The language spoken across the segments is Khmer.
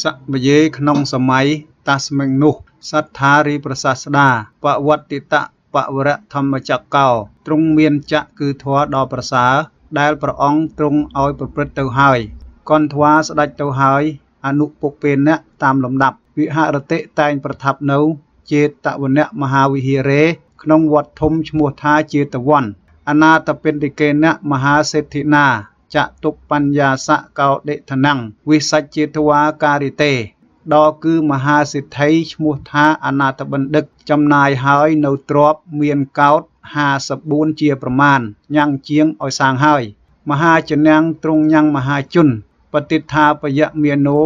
សមយេក្នុងសម័យ តស្មិងនោះ សត្ថារីព្រះសាស្តា បវត្តិតបវរធម្មចក្កោ ទ្រង់មានចក្រគឺធម៌ដ៏ប្រសើរ ដែលព្រះអង្គទ្រង់ឲ្យប្រព្រឹត្តទៅហើយ គន្ថ្វាស្ដេចទៅហើយ អនុពុព្វេនៈតាមលំដាប់ វិហរតិតែងប្រថាប់នៅ ជេតវនមហាវិហារេ ក្នុងវត្តធំឈ្មោះថាជេតវន អនាថពិណ្ឌិកេនមហាសេដ្ឋិនា ចតុបញ្ញសកោដិធនំវិសច្ចេតវាការិតេ ដ៏គឺមហាសេដ្ឋីឈ្មោះថាអនាថបណ្ឌិត ចំណាយហើយនៅទ្រព្យមានកោដ្ឋ54ជាប្រមាណ ញ៉ាំងជាងឲ្យសាងហើយ មហាជនាំងទ្រង់ញ៉ាំងមហាជន បតិដ្ឋាបយមានោ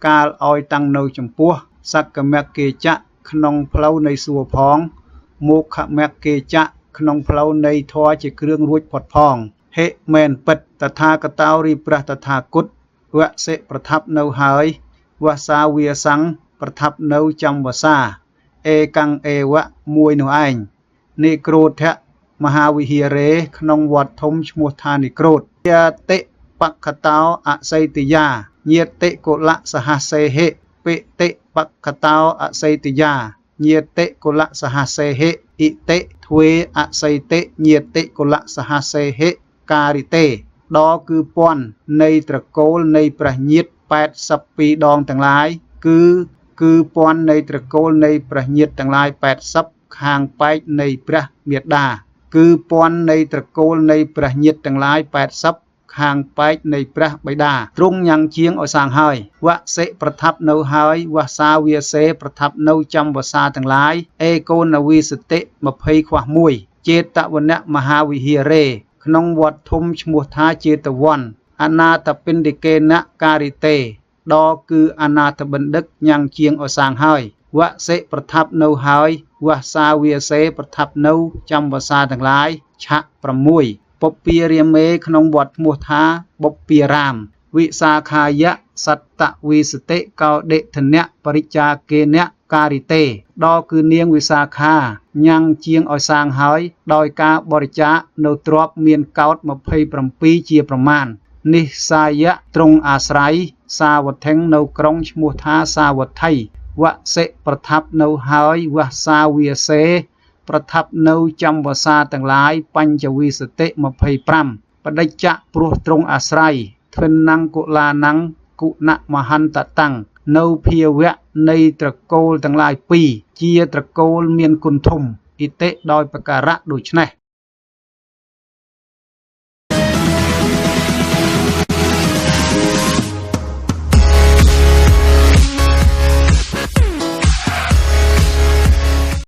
កាលឲ្យតាំងនៅចំពោះ សក្កមគ្គេចៈក្នុងផ្លូវនៃសួគ៌ផង មោក្ខមគ្គេចៈក្នុងផ្លូវនៃធម៌ជាគ្រឿងរួចផុតផង ហិមែនពិត តថាគតោរីព្រះតថាគត វសិប្រថាប់នៅហើយ វសាវាសੰប្រថាប់នៅចំវសា ឯកੰអេវៈមួយនោះឯង និក្រូធៈមហាវិហារេ ក្នុងវត្តធំឈ្មោះថានិក្រូធ យតិបក្ខតោអសីទយា ញាតិកុលសហសេហិ ពិតិបក្ខតោអសីទយា ញាតិកុលសហសេហិ អ៊ិតិទ្វេអសីតិញាតិកុលសហសេហិការិតេ ដគឺពន្ធនៃត្រកូលនៃព្រះញាតិ82ដងទាំងឡាយ គឺគឺពន្ធនៃត្រកូលនៃព្រះញាតិទាំងឡាយ80ខាងប៉ែកនៃព្រះមាតា គឺពន្ធនៃត្រកូលនៃព្រះញាតិទាំងឡាយ80ខាងប៉ែកនៃព្រះបិតា ទ្រង់ញ៉ាំងជាងឲ្យសាងហើយ វសិប្រថាប់នៅហើយ វសាវាសេប្រថាប់នៅចំវសាទាំងឡាយ ឯកូនវិសតិ20ខ្វះ1 ចេតវនមហាវិហារេ ក្នុងវត្តធំឈ្មោះថាជេតវន អនាថពិណ្ឌិកេនការិតេ ដគឺអនាថបណ្ឌិតញ៉ាំងជាងឲ្យសាងហើយ វសិប្រថាប់នៅហើយ វសាវាសេប្រថាប់នៅចំវសាទាំងឡាយ ឆៈ6 ពុព្វារាមេក្នុងវត្តឈ្មោះថាបុព្វារាម វិសាខាយៈសត្តវិសតិកោដិធនៈបរិច្ចាកេនៈការិតេ ដគឺនាងវិសាខាញ៉ាំងជាងឲ្យសាងហើយ ដោយការបរិច្ចាគនៅទ្រព្យមានកោដ្ឋ27ជាប្រមាណ និសាយៈទ្រង់អាស្រ័យ សាវត្ថិងនៅក្រុងឈ្មោះថាសាវត្ថី វសិប្រថាប់នៅហើយ វសាវាសេប្រថាប់នៅចំវសាទាំងឡាយ បញ្ចវិសតិ25 បដិច្ចៈព្រោះទ្រង់អាស្រ័យ ធិនំកុលានំគុណមហន្តតាំងនៅភាវៈនៃត្រកូលទាំងឡាយពីរ ជាត្រកូលមានគុណធំ អ៊ិតិដោយប្រការៈដូច្នេះ។